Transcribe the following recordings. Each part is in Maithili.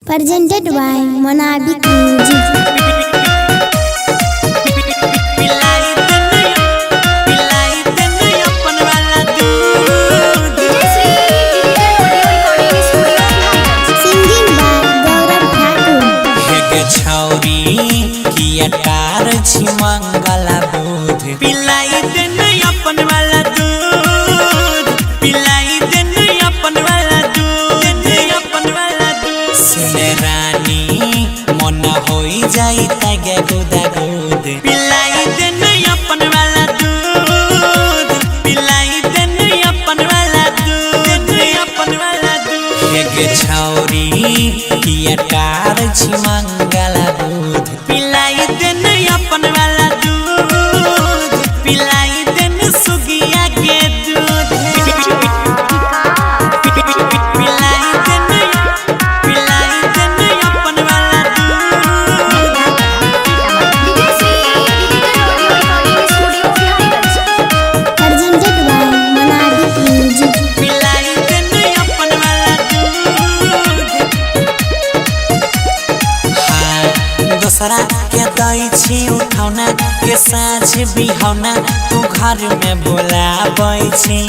Presented by Monabik Music. पिलाई देने पिलाई देने अपन वाला दूध। Vijayashree digital audio recording studio Bihariganj. Singing by Gaurav Thakur. हे गे छौरी किया टार छी मंगला दूध, पिलाई देने अपन वाला दूध, पिलाई देने अपन वाला दूध, देने अपन वाला दूध। सुने रानी मन होई जाई तगे गुदा गुद, पिलाई देने अपन वाला दूध, पिलाई देने अपन वाला दूध, देने अपन वाला दूध। हे गे छौरी किया टार छी मंगला दूध, पिलाई देने अपन वाला दूध, पिलाई देने सुगिया के दूध, पिलाई देने अपन वाला दूध। Vijayashree digital audio recording studio Bihariganj. Presented by Monabik Music. पिलाई देने अपन वाला दूध। हाँ, दोसरा के दै छी उठौना के साँझ बिहौना तू घर में बोलाबै छी,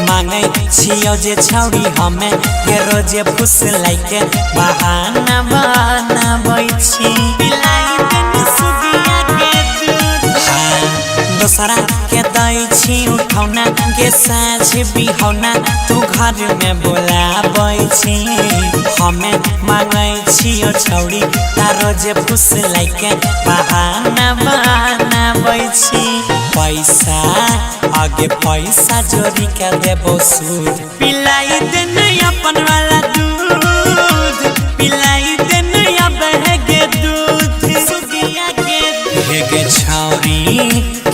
मांगै छियौ जे छौरी हमे के रोजे फुसलाई के बहाना बनाबै छी। पिलाई देने सुगिया के दूध। हाँ, दोसरा के दै छी उठौना के साँझ बिहौना तू घर में बोलाबै छी, हमे मांगै छियौ छौरी तारो जे फुसलाई के बहाना बनाबै छी। पैसा आगे पैसा जोड़ी के देबो सूद, पिलाई देने अपन वाला दूध, पिलाई देने अब हे दूध सुगिया के। हे गे छौरी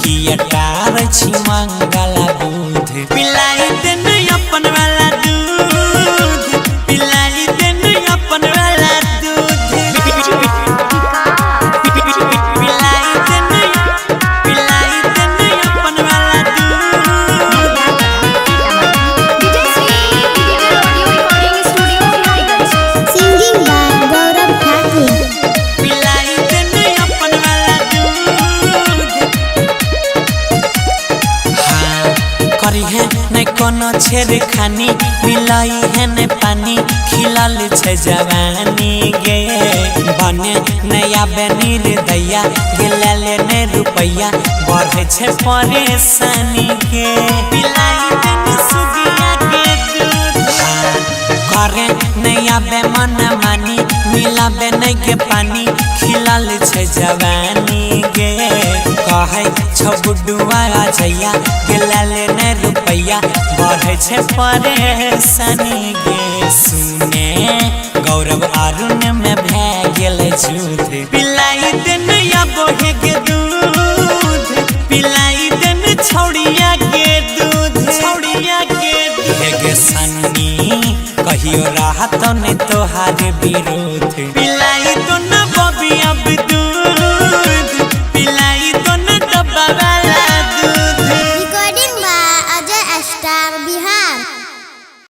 किया टार छी मंगला दूध, पिलाई देने अपन वाला दूध, पिलाई देने अपन वाला दूध, पिलाई देने अपन वाला दूध। Vijayashree digital audio recording studio Bihariganj. Singing by Gaurav Thakur. पिलाई देने अपन वाला दूध। हाँ, करी है नहीं कोनो छेड़खानी, मिलाई है नहीं पानी, खिलल छै जवानी गे, बने नया बेनीर दैया गेले ने रुपैया बढ़े छै परेशानी के। पिलाई देने सुगिया के दूध। हाँ, करे नया बेमन मानी, मिलाबे नहीं के पानी, खिलल छै जवानी गे, कहै छौ गुड्डुआ जैया गेले ने रुपैया बढ़े छै परेशानी गे। सुने गौरव अरुण में भए गेल झूठ, पिलाई देने अब हे के दूध, पिलाई देने छौड़िया के दूध, छौड़िया के दूध। हे गे सन्नी कहियो राहत ने तोहार विरोध।